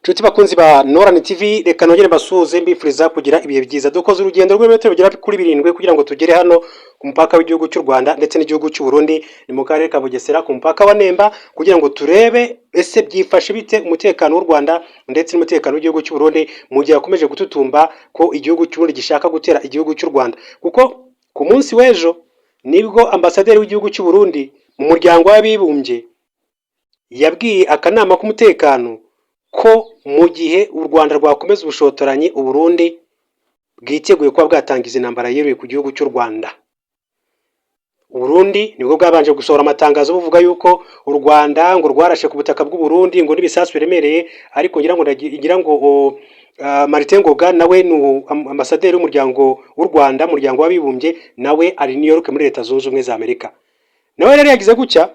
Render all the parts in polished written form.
Nshuti bakunzi ba Norani TV, reka nongere mbasuhuze, mbifuriza kugira ibihe byiza. Dukoze urugendo rw'ibirometero bigera kuri 7 kugira ngo tugere hano ku mupaka w'igihugu cy'u Rwanda ndetse n'igihugu cy'u Burundi, ni mu karere ka Bugesera ku mupaka wa Nemba, kugira ngo turebe ese byifashe bite umutekano w'u Rwanda ndetse n'umutekano w'igihugu cy'u Burundi, mu gihe hakomeje gututumba ko igihugu cy'u Burundi gishaka gutera igihugu cy'u Rwanda. Kuko ku munsi w'ejo nibwo ambasaderi w'igihugu cy'u Burundi mu muryango w'abibumbye yabwiye akanama k'umutekano ko mu gihe u Rwanda rwakomeza ubushotoranyi, u Burundi bwiteguye kuba bwatangiza intambara yeruye ku gihugu cy'u Rwanda. U Burundi nibwo bwabanje gusohora amatangazo buvuga yuko u Rwanda ngo rwarashe ku butaka bw'u Burundi ngo n'ibisasu biremereye, ariko ngira ngo Martin Ngoga, nawe ni ambasaderi w'umuryango w'u Rwanda, umuryango w'abibumbye, nawe ari New York muri Leta Zunze Ubumwe za Amerika. Nawe rero yagize gutya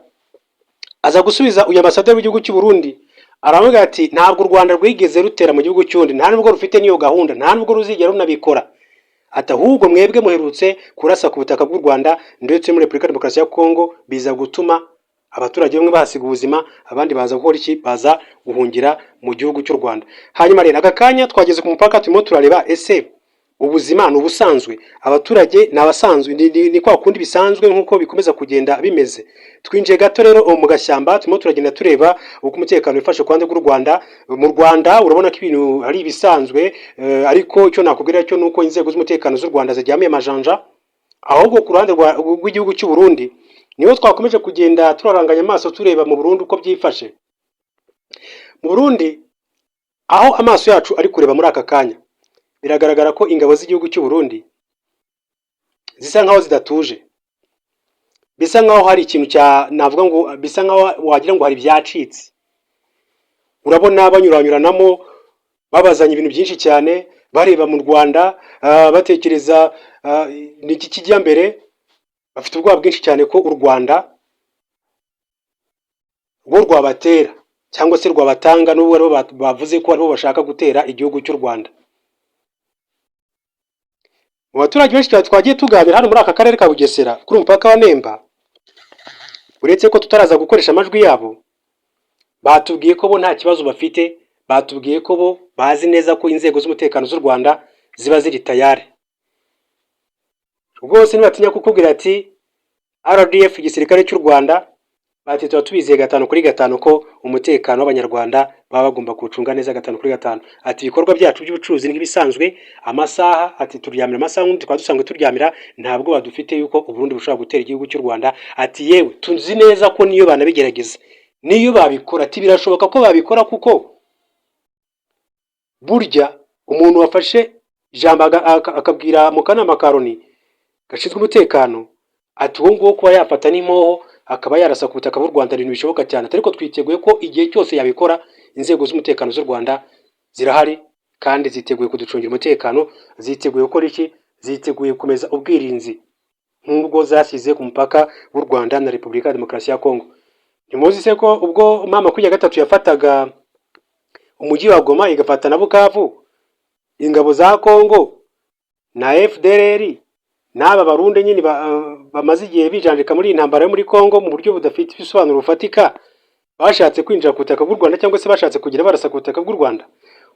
aza gusubiza uyu ambasaderi w'igihugu cy'u Burundi, aravuga ati: "Ntabwo u Rwanda rwigeze rutera mu gihugu cy'undi, nta nubwo rufite n'iyo gahunda, nta nubwo ruzigera runabikora." Ati: "Ahubwo mwebwe muherutse kurasa ku butaka bw'u Rwanda ndetse muri Repubulika Demokarasi ya Kongo, biza gutuma abaturage bamwe bahasiga ubuzima, abandi baza gukora iki? Baza guhungira mu gihugu cy'u Rwanda." Hanyuma rero aka kanya twageze ku mupaka, turimo turareba ese ubuzima ni ubusanzwe, abaturage ni abasanzwe, ni kwa kundi bisanzwe nk'uko bikomeza kugenda bimeze. Twinjiye gato rero mu gashyamba, turimo turagenda tureba uko umutekano wifashe ku ruhande rw'u Rwanda. Mu Rwanda urabona ko ibintu ari ibisanzwe, ariko icyo nakubwira cyo ni uko inzego z'umutekano z'u Rwanda ziryamiye amajanja. Ahubwo ku ruhande rw'igihugu cy'u Burundi niho twakomeje kugenda turaranganya amaso, tureba mu Burundi uko byifashe. Mu Burundi, aho amaso yacu ari kureba muri aka kanya, biragaragara ko ingabo z'igihugu cy'u Burundi zisa nkaho zidatuje, bisa nkaho hari ikintu cya, navuga ngo bisa nkaho wagira ngo hari ibyacitse. Urabona banyuranyuranamo, babazanya ibintu byinshi cyane, bareba mu Rwanda, batekereza ni iki kijya mbere. Bafite ubwoba bwinshi cyane ko u Rwanda rwo rwabatera cyangwa se rwabatanga, n'ubwo aribo bavuze ko aribo bashaka gutera igihugu cy'u Rwanda. Mu baturage benshi cyane twagiye tuganira hano muri aka karere ka Bugesera kuri umupaka wa Nemba, uretse ko tutaraza gukoresha amajwi yabo, batubwiye ko bo nta kibazo bafite. Batubwiye ko bo bazi neza ko inzego z'umutekano z'u Rwanda ziba ziri tayari rwose. Ntibatinya kukubwira ati RDF, igisirikare cy'u Rwanda, bati: "Tuba tubizeye 5 kuri 5 ko umutekano w'Abanyarwanda baba bagomba kuwucunga neza 5 kuri 5." Ati: "Ibikorwa byacu by'ubucuruzi nk'ibisanzwe, amasaha," ati, "turyamira amasaha nk'undi tukaba dusanzwe turyamira, ntabwo badufite yuko u Burundi bushobora gutera igihugu cy'u Rwanda." Ati: "Yewe, tuzi neza ko niyo banabigerageza, niyo babikora," ati, "birashoboka ko babikora, kuko burya umuntu wafashe ijambo akabwira mu kanama ka Loni gashinzwe umutekano," ati, "uwo nguwo kuba yafata n'impoho akaba yarasa ku butaka bw'u Rwanda ibintu bishoboka cyane, ariko twiteguye ko igihe cyose yabikora, inzego z'umutekano z'u Rwanda zirahari kandi ziteguye kuducungira umutekano, ziteguye gukora iki? Ziteguye gukomeza ubwirinzi nk'ubwo zasize ku mupaka w'u Rwanda na Repubulika ya Demokarasi ya Kongo." Ntimuzi se ko ubwo M23 yafataga umujyi wa Goma, igafata na Bukavu, ingabo za Kongo na FDLR n'aba Barundi nyine bamaze igihe bijandika muri iyi ntambara yo muri Kongo mu buryo budafite ibisobanuro bufatika, bashatse kwinjira ku butaka bw'u Rwanda cyangwa se bashatse kugira barasa ku butaka bw'u Rwanda?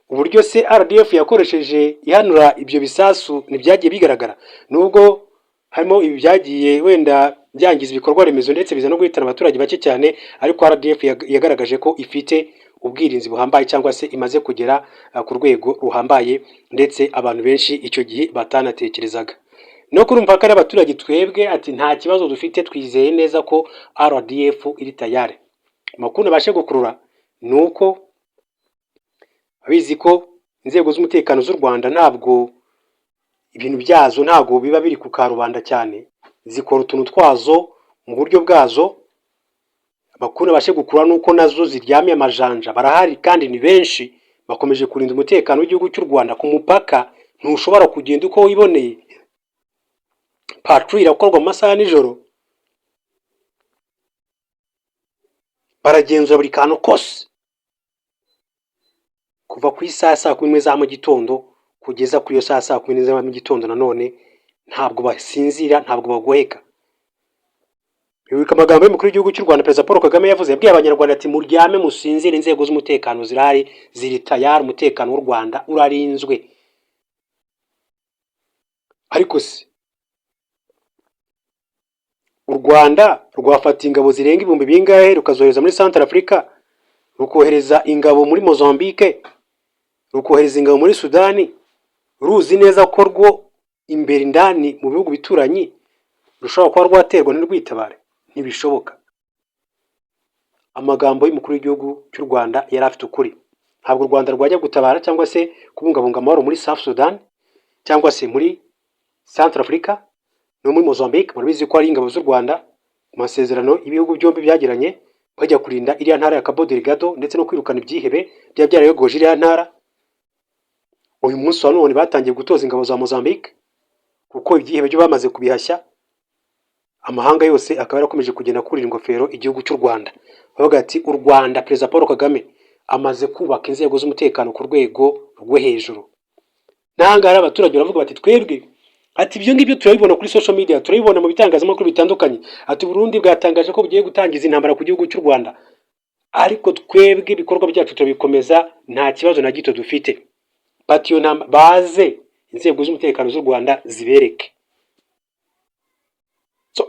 Uburyo se RDF yakoresheje ihanura ibyo bisasu ntibyagiye bigaragara, nubwo harimo ibi byagiye wenda byangiza ibikorwa remezo ndetse biza no guhitana abaturage bake cyane, ariko RDF yagaragaje ko ifite ubwirinzi buhambaye cyangwa se imaze kugera ku rwego ruhambaye, ndetse abantu benshi icyo gihe batanatekerezaga. No kuri umupaka n'abaturage twebwe, ati: "Nta kibazo dufite, twizeye neza ko RDF iri tayari." Amakuru nabashe gukurura ni uko abizi ko inzego z'umutekano z'u Rwanda ntabwo ibintu byazo ntabwo biba biri ku karubanda cyane, zikora utuntu twazo mu buryo bwazo. Amakuru nabashe gukura ni uko nazo ziryamiye amajanja, barahari kandi ni benshi, bakomeje kurinda umutekano w'igihugu cy'u Rwanda. Ku mupaka ntushobora kugenda uko wiboneye, patrouille irakorwa mu masaha ya nijoro, baragenzura buri kantu kose kuva ku isaha ya saa kumi n'imwe za mu gitondo kugeza kuri iyo saa 11 za mu gitondo nanone. Ntabwo basinzira, ntabwo bagoheka. Bibuka amagambo y'umukuru w'igihugu cy'u Rwanda, Perezida Paul Kagame, yavuze, yabwiye Abanyarwanda ati: "Muryame musinzire, inzego z'umutekano zirahari, ziri tayari, umutekano w'u Rwanda urarinzwe." Ariko se u Rwanda rwafata ingabo zirenga ibihumbi bingahe rukazohereza muri Central Africa, rukohereza ingabo muri Mozambique, rukohereza ingabo muri Sudani, ruzi neza ko rwo imbere indani mu bihugu bituranyi rushobora kuba rwaterwa ntirwitabare? Ntibishoboka. Amagambo y'umukuru w'igihugu cy'u Rwanda yari afite ukuri. Ntabwo u Rwanda rwajya gutabara cyangwa se kubungabunga amahoro muri South Sudan cyangwa se muri Central Africa no muri Mozambique. Murabizi ko ari ingabo z'u Rwanda mu masezerano y'ibihugu byombi byagiranye bajya kurinda iriya ntara ya Cabo Delgado ndetse no kwirukana ibyihebe byaba byarayogoje iriya ntara. Uyu munsi wa none batangiye gutoza ingabo za Mozambique, kuko ibyihebe byo bamaze kubihashya. Amahanga yose akaba yarakomeje kugenda akurira ingofero igihugu cy'u Rwanda, bavuga ati: "U Rwanda, Perezida Paul Kagame amaze kubaka inzego z'umutekano ku rwego rwo hejuru." N'ahangaha rero abaturage baravuga bati: "Twebwe," ati, "ibyo ngibyo turabibona kuri social media, turabibona mu bitangazamakuru bitandukanye," ati, "Burundi bwatangaje ko bugiye gutangiza intambara ku gihugu cy'u Rwanda, ariko twebwe ibikorwa byacu turabikomeza, nta kibazo na gito dufite." Bati: "Iyo ntambara baze inzego z'umutekano z'u Rwanda zibereke." So,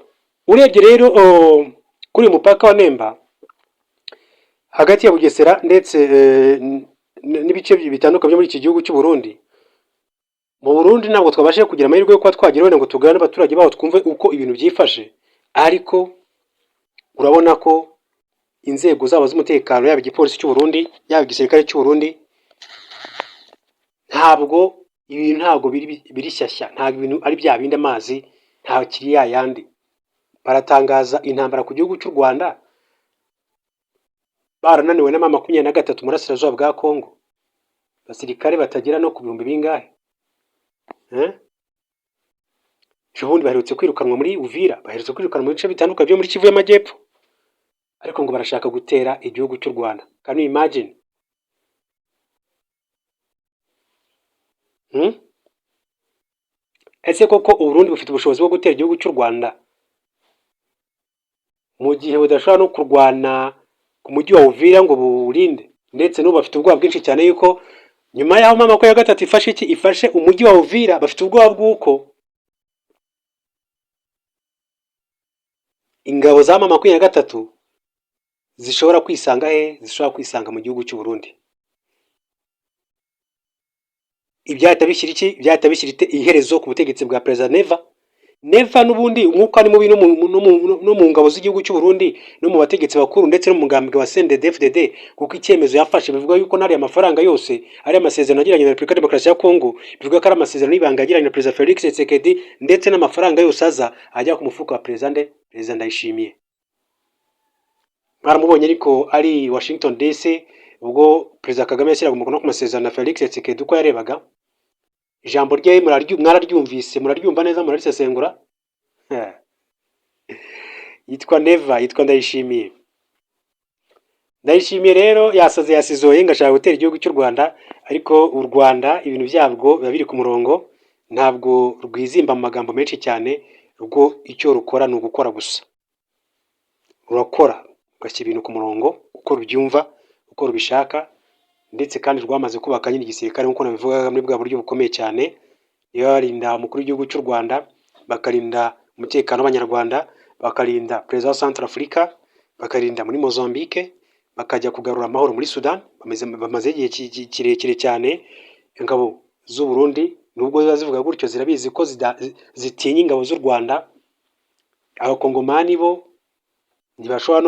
urebye rero kuri uyu mupaka wa Nemba hagati ya Bugesera ndetse n'ibice bitandukanye byo muri iki gihugu cy'u Burundi, mu Burundi ntabwo twabashije kugira amahirwe yo kuba twagera wenda ngo tuganire n'abaturage baho, twumve uko ibintu byifashe, ariko urabona ko inzego zabo z'umutekano, yaba igipolisi cy'u Burundi, yaba igisirikare cy'u Burundi, ntabwo ibintu ntabwo biri shyashya, ntabwo ibintu ari bya bindi, amazi ntakiri ya yandi. Baratangaza intambara ku gihugu cy'u Rwanda barananiwe na M23 mu burasirazuba bwa Congo, abasirikare batagera no ku bihumbi bingahe, eh? Ejo bundi baherutse kwirukanwa muri Uvira, baherutse kwirukanwa mu bice bitandukanye byo muri Kivu y'Amajyepfo, ariko ngo barashaka gutera igihugu cy'u Rwanda. Can you imagine? Hmm? Ese koko Uburundi bufite ubushobozi bwo gutera igihugu cy'u Rwanda mu gihe budashobora no kurwana ku mujyi wa Uvira ngo buwurinde? Ndetse n'ubu bafite ubwoba bwinshi cyane yuko nyuma y'aho M23 ifashe iki, ifashe umujyi wa Uvira, bafite ubwoba bw'uko ingabo za M23 zishobora kwisanga he? Zishobora kwisanga mu gihugu cy'u Burundi. Ibyahita bishyira iki? Ibyahita bishyira iherezo ku butegetsi bwa Perezida Neva. Neva n'ubundi umwuka ni mubi no mu ngabo z'igihugu cy'u Burundi, no mu bategetsi bakuru, ndetse no mu mugambwe wa CNDD-FDD, kuko icyemezo yafashe bivuga yuko n'ariya mafaranga yose ari amasezerano yagiranye na Repubulika Demokarasi ya Kongo, bivuga ko ari amasezerano y'ibanga yagiranye na Perezida Felix Tshisekedi, ndetse n'amafaranga yose aza ajya ku mufuka wa Perezida nde? Perezida Ndayishimiye. Mwaramubonye ariko ari Washington DC ubwo Perezida Kagame yashyiraga umukono ku masezerano na Felix Tshisekedi, uko yarebaga ijambo rye, mwararyumvise, muraryumva neza, murarisesengura. Yitwa Neva, yitwa Ndayishimiye. Ndayishimiye rero yasaze, yasizoye ngo ashaka gutera igihugu cy'u Rwanda, ariko u Rwanda ibintu byabwo biba biri ku murongo, ntabwo rwizimba mu magambo menshi cyane. Rwo icyo rukora ni ugukora gusa. Rurakora, rugashyira ibintu ku murongo uko rubyumva, uko rubishaka, ndetse kandi rwamaze kubaka nyine igisirikare nk'uko nabivugaga muri bwa buryo bukomeye cyane. Niba barinda umukuru w'igihugu cy'u Rwanda, bakarinda umutekano w'Abanyarwanda, bakarinda perezida wa Central Africa, bakarinda muri Mozambique, bakajya kugarura amahoro muri Sudan, bamaze igihe kirekire cyane. Ingabo z'u Burundi nubwo ziba zivuga gutyo, zirabizi ko zitinya ingabo z'u Rwanda. Abakongomani bo ntibashobora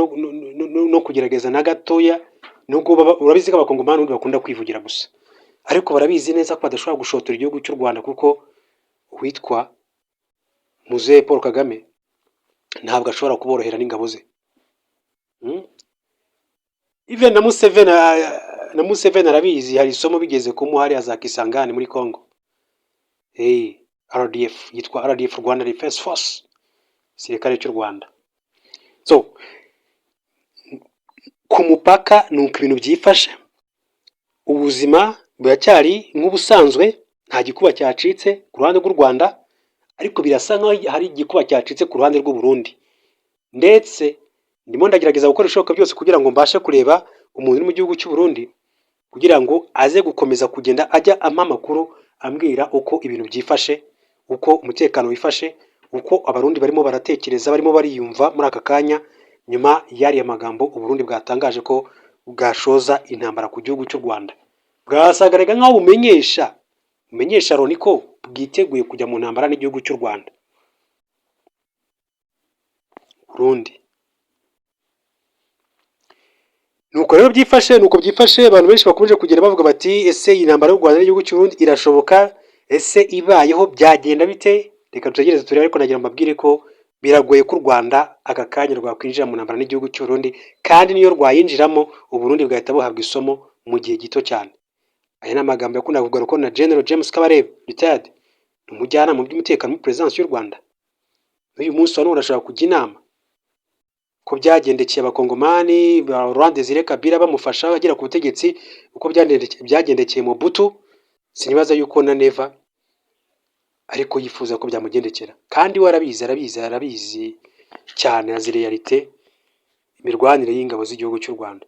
no kugerageza na gatoya, nubwo urabizi ko Abakongomani ubundi bakunda kwivugira gusa, ariko barabizi neza ko badashobora gushotora igihugu cy'u Rwanda, kuko uwitwa Muzehe Paul Kagame ntabwo ashobora kuborohera n'ingabo ze. Even na Museveni arabizi, hari isomo bigeze kumuha hariya za Kisangani muri Congo. Hey, RDF yitwa RDF, Rwanda Defense Force, igisirikare cy'u Rwanda. So ku mupaka ni uko ibintu byifashe, ubuzima buracyari nk'ubusanzwe, nta gikuba cyacitse ku ruhande rw'u Rwanda, ariko birasa nkaho hari igikuba cyacitse ku ruhande rw'u Burundi. Ndetse ndimo ndagerageza gukora ibishoboka byose kugira ngo mbashe kureba umuntu uri mu gihugu cy'u Burundi, kugira ngo aze gukomeza kugenda ajya ampa amakuru, ambwira uko ibintu byifashe, uko umutekano wifashe, uko Abarundi barimo baratekereza, barimo bariyumva muri aka kanya, nyuma y'ariya magambo Uburundi bwatangaje ko bwashoza intambara ku gihugu cy'u Rwanda. Bwasagaraga nk'aho bumenyesha Loni ko bwiteguye kujya mu ntambara n'igihugu cy'u Rwanda. Burundi. Nuko rero byifashe, nuko byifashe. Abantu benshi bakomeje kugenda bavuga bati: "Ese iyi ntambara y'u Rwanda n'igihugu cy'u Burundi irashoboka? Ese ibayeho byagenda bite?" Reka tutegereze turebe, ariko nagira ngo mbabwire ko biragoye ko u Rwanda aka kanya rwakwinjira mu ntambara n'igihugu cy'u Burundi, kandi niyo rwayinjiramo, u Burundi bwahita buhabwa isomo mu gihe gito cyane. Aya ni amagambo yakundaga kugarukwaho na General James Kabarebe, retired, ni umujyanama mu by'umutekano muri Perezidansi y'u Rwanda. N'uyu munsi wa none arashobora kujya inama ko byagendekeye Abakongomani ba Laurent Desire Kabila bamufasha agera ku butegetsi, uko byagendekeye Mobutu, sinibaza yuko na Neva ariko yifuza ko byamugendekera. Kandi we arabizi, arabizi, arabizi cyane, azi réalité imirwanire y'ingabo z'igihugu cy'u Rwanda.